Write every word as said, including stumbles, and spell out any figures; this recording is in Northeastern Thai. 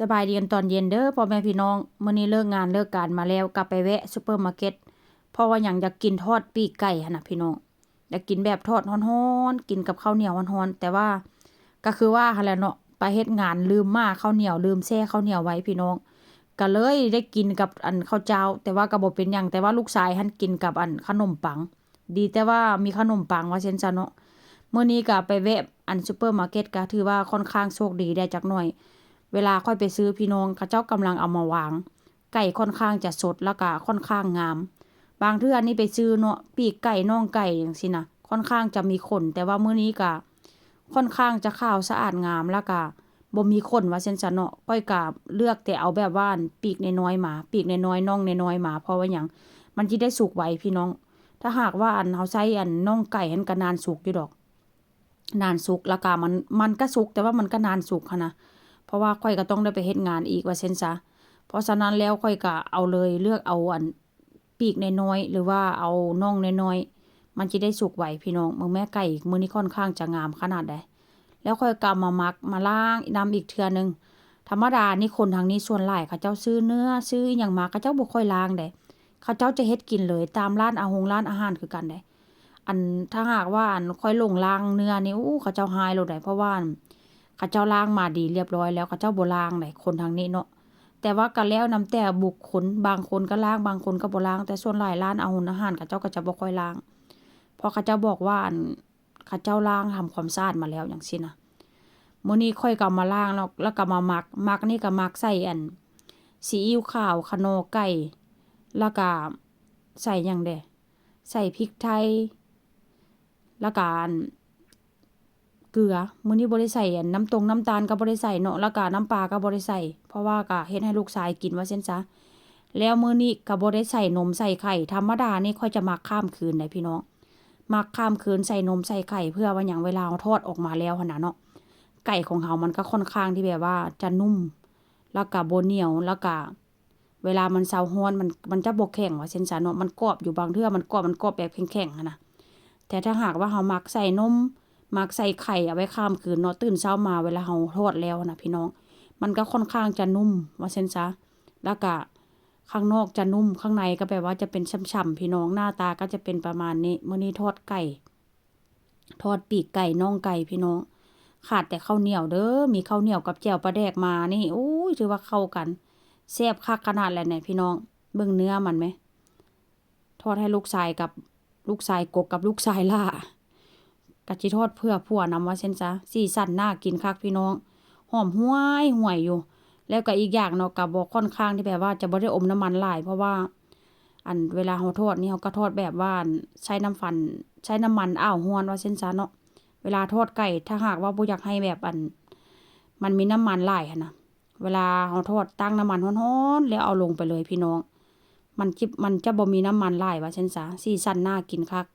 สบายดีกันตอนเย็นเด้อพ่อแม่พี่น้อง มื้อนี้เลิกงานเลิกการมาแล้ว ก็ไปแวะซูเปอร์มาร์เก็ต เพราะว่าหยัง อยากกินทอดปีกไก่หั้นน่ะพี่น้อง อยากกินแบบทอดฮ้อนๆ กินกับข้าวเหนียวฮ้อนๆ แต่ว่า ก็คือว่าหั้นแหละเนาะ ไปเฮ็ดงานลืมมาข้าวเหนียว ลืมแช่ข้าวเหนียวไว้พี่น้อง ก็เลยได้กินกับอันข้าวเจ้า แต่ว่าก็บ่เป็นหยัง แต่ว่าลูกชายหั้นกินกับอันขนมปัง ดีแต่ว่ามีขนมปังว่าซั่นซะเนาะ มื้อนี้ก็ไปแวะอันซูเปอร์มาร์เก็ต ก็ถือว่าค่อนข้างโชคดีได้จักหน่อย เวลาข้อยไปซื้อพี่น้อง เขาเจ้ากำลังเอามาวาง ไก่ค่อนข้างจะสด แล้วก็ค่อนข้างงาม บางเทื่อนี่ไปซื้อเนาะ ปีกไก่ น่องไก่จั่งซี้นะ ค่อนข้างจะมีขน แต่ว่ามื้อนี้ก็ค่อนข้างจะขาวสะอาดงาม แล้วก็บ่มีขนว่าซั่นซะเนาะ ข้อยก็เลือกแต่เอาแบบว่าอันปีกน้อยๆมา ปีกน้อยๆ น่องน้อยๆมา เพราะว่าหยัง มันสิได้สุกไวพี่น้อง ถ้าหากว่าอันเฮาใช้อันน่องไก่หั้นก็นานสุกอยู่ดอก นานสุก แล้วก็มัน มันก็สุก แต่ว่ามันก็นานสุกหั้นนะ เพราะว่าข้อยก็ต้องได้ไปเฮ็ดงานอีกว่าซั่นซะ เพราะฉะนั้นแล้วข้อยก็เอาเลย เลือกเอาอันปีกน้อยๆ หรือว่าเอาน่องน้อยๆ มันสิได้สุกไวพี่น้อง เบิ่งแม่ ไก่มื้อนี้ค่อนข้างจะงามขนาดใด แล้วข้อยก็เอามาหมัก มาล้างนำอีกเทื่อหนึ่ง ธรรมดานี่คนทางนี้ส่วนหลายเขาเจ้าซื้อเนื้อ ซื้ออิหยังมา เขาเจ้าบ่ค่อยล้างเด้ เขาเจ้าจะเฮ็ดกินเลย ตามร้านอาหงร้านอาหารคือกันเด้ อัน ถ้าหากว่าอันข้อยหลงล้างเนื้อนี่ อู้ เขาเจ้าฮ้ายโลดใด เพราะว่าอัน เขาเจ้าล้างมาดีเรียบร้อยแล้ว เขาเจ้าบ่ล้างใด คนทางนี้เนาะ แต่ว่าก็แล้วนำแต่บุคคล บางคนก็ล้าง บางคนก็บ่ล้าง แต่ส่วนหลายร้านอาหงอาหารเขาเจ้าก็จะบ่ค่อยล้าง เพราะเขาเจ้าบอกว่าอัน เขาเจ้าล้างทำความสะอาดมาแล้วจั่งซี้นะ มื้อนี้ข้อยก็เอามาล้างแล้ว แล้วก็มาหมัก หมักนี่ก็หมักใส่อัน ซีอิ๊วขาว คะนอร์ไก่ แล้วก็ใส่หยังเด้ ใส่พริกไทย แล้วก็อัน เกลือ มื้อนี้บ่ได้ใส่อันน้ำตงน้ำตาลก็บ่ได้ใส่เนาะ แล้วก็น้ำปลาก็บ่ได้ใส่ เพราะว่าก็เฮ็ดให้ลูกชายกินว่าซั่นซะ แล้วมื้อนี้ก็บ่ได้ใส่นมใส่ไข่ ธรรมดานี่ข้อยจะหมักข้ามคืนเด้พี่น้อง หมักข้ามคืนใส่นมใส่ไข่ เพื่อว่าหยัง เวลาเฮาทอดออกมาแล้วหั้นน่ะเนาะ ไก่ของเฮามันก็ค่อนข้างที่แบบว่าจะนุ่ม แล้วก็บ่เหนียว แล้วก็เวลามันเซาฮ้อน มัน มันจะบ่แข็งว่าซั่นซะเนาะ มันกรอบอยู่ บางเทื่อมันกรอบ มันกรอบแบบแข็งๆหั้นนะ แต่ถ้าหากว่าเฮาหมักใส่นม หมักใส่ไข่เอาไว้ข้ามคืนเนาะ ตื่นเช้ามาเวลาเฮาทอดแล้วหั้นนะพี่น้อง มันก็ค่อนข้างจะนุ่มว่าซั่นซะ แล้วก็ข้างนอกจะนุ่ม ข้างในก็แบบว่าจะเป็นฉ่ำๆพี่น้อง หน้าตาก็จะเป็นประมาณนี้ มื้อนี้ทอดไก่ ทอดปีกไก่ น่องไก่พี่น้อง ขาดแต่ข้าวเหนียวเด้อ มีข้าวเหนียวกับแจ่วปลาแดกมานี่ โอ้ย ถือว่าเข้ากัน แซ่บคักขนาดแหละเนี่ยพี่น้อง เบิ่งเนื้อมันไหม ทอดให้ลูกชายกับ ลูกชายกกกับลูกชายหล้า กะจิทอดเผื่อผัวนำว่าซั่นซะ สีสันน่ากินคักพี่น้อง หอมหวยหวยอยู่ แล้วก็อีกอย่างเนาะ ก็บ่ค่อนข้างที่แบบว่าจะบ่ได้อมน้ำมันหลาย เพราะว่า อันเวลาเฮาทอดนี่เฮาก็ทอดแบบว่า อัน ใช้น้ำฟัน ใช้น้ำมันอ้าวฮ้อนว่าซั่นซะเนาะ เวลาทอดไก่ ถ้าหากว่าบ่อยากให้แบบ อัน มันมีน้ำมันหลายหั้นนะ เวลาเฮาทอดตั้งน้ำมันฮ้อนๆ แล้วเอาลงไปเลยพี่น้อง มันจิ มันจะบ่มีน้ำมันหลายว่าซั่นซะ สีสันน่ากินคัก